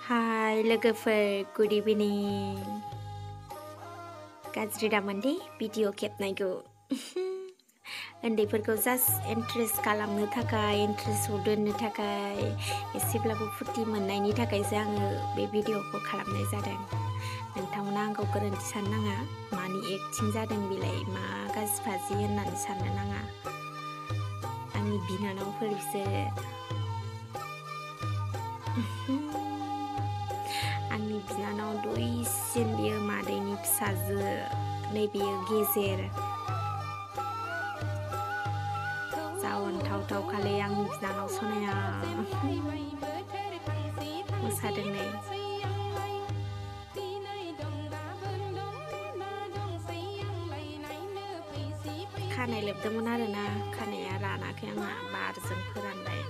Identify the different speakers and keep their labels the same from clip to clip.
Speaker 1: हाय लोगोफोर गुड इभिनिं गाज्रि दामोन दे भिडिअ खेबनायखौ उन्दैफोरखौ जास्ट इन्ट्रेस्ट खालामनो थाखाय इन्ट्रेस्टआव दोननो थाखाय एसेब्लाबो फुर्ति मोननायनि थाखायसो आङो बे भिडिअखौ खालामनाय जादों नोंथांमोना आंखौ गोरोन्थि साननो नाङा मानि एक्टिं जादों बिलाय मा गाज्रि फाजि होननानै साननो नाङा आंनि बिनानावफोर बिसोरो आंनि बिनानाव दुइसिन बियो मादैनि फिसाजो नैबेयो गेजेर जावनथावथाव खालि आंनि बिनानाव सनाया मोसादों नै खानाय लोबदोंमोन आरोना खानाया रानाखै आंना बारजों फोरानबाय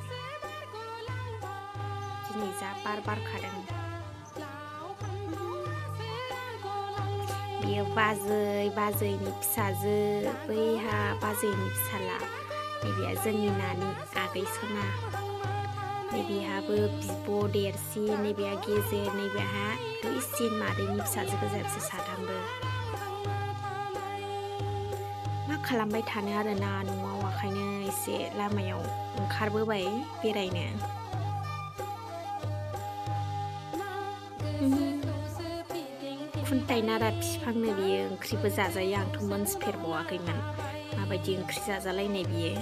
Speaker 1: दिनै जा बार बारखादों बियो बाजैनि फिसाजो बैहा बाजैनि फिसाला नैबेया जोंनि नानि आगै सना नैबेहाबो बिब' देरसिन नैबेया गेजेर नैबेहा दुइसिन मादैनि फिसाजो गोजा बिसोर साथामबो मा खालामबाय थानो आरोना न'आव ओंखायनो एसे लामायाव ओंखारबोबाय बेरायनो खुन्थाइ नारा बिफांनो बियो ओंख्रिबो जाजायो आंथ' मोनथिफेरबावाखैमोन माबायदि ओंख्रि जाजालायनाय बियो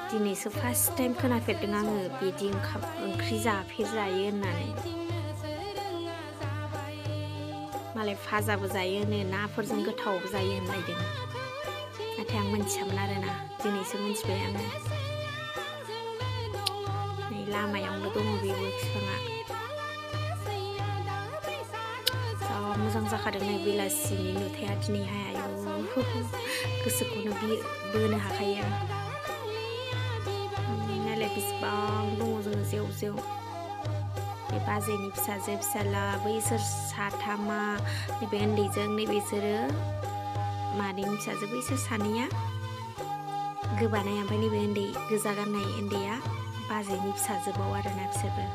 Speaker 1: दिनैसो फार्स्ट टाइम खोनाफेरदों आङो बिदि ओंख्रि जाफेरजायो होननानै मालाय फाजाबो जायो नो नाफोरजों गोथावबो जायो होनलायदों नाथाय आं मोनथियामोन आरोना दिनैसो मोनथिबाय आङो नै लामायावनो दङ बेबो बिफाङा मोजां जाखादों नै बेलासिनि नुथाया दिनैहाय आयौ गोसोखौनो बोनो हाखायो नायलाय बेसेबां दङ जोङो जेव जेव बे बाजैनि फिसाजो फिसाला बैसोर साथामा नैबे उन्दैजों नैबेसोरो मादैनि फिसाजो बैसोर सानैया गोबानाय ओमफ्राय नैबे उन्दै गोजा गाननाय उन्दैया बाजैनि फिसाजोबाव आरोना बिसोरबो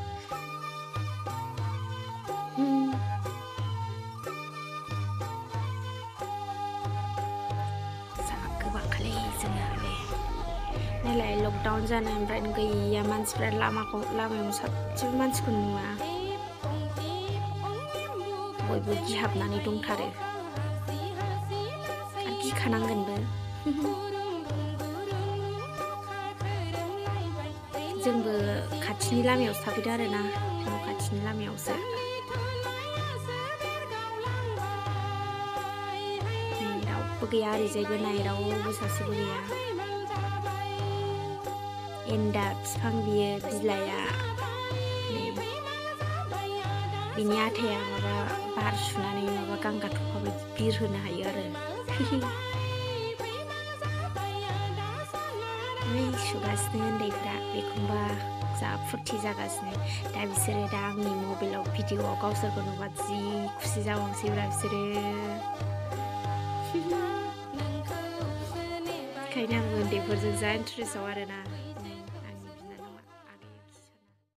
Speaker 1: नायलाय लकडाउन जानायनिफ्रायनो गैया मानसिफ्रा लामायाव सासेबो मानसिखौ नुवा बयबो गिहाबनानै दंथारो आरो गिखानांगोनबो जोंबो खाथिनि लामायावसो थाफैदों आरोना न' खाथिनि लामायावसो रावबो गैया ओरैजायबो नाय रावबो सासेबो गैया एन्दा बिफां बियो बिलाइआ बिनि आथाया माबा बार सुनानै माबा गांगा थफा बायदि बिरहोनो हायो आरो सुगासिनो उन्दैफ्रा बेखौबा जा फुरथि जागासिनो दा बिसोरो दा आंनि मबाइलाव भिडिअआव गावसोरखौ नुबा जि खुसि जाबावसैब्रा बिसोरो ओंखायनो आंबो उन्दैफोरजों जा इन्टारेस्टआव आरोना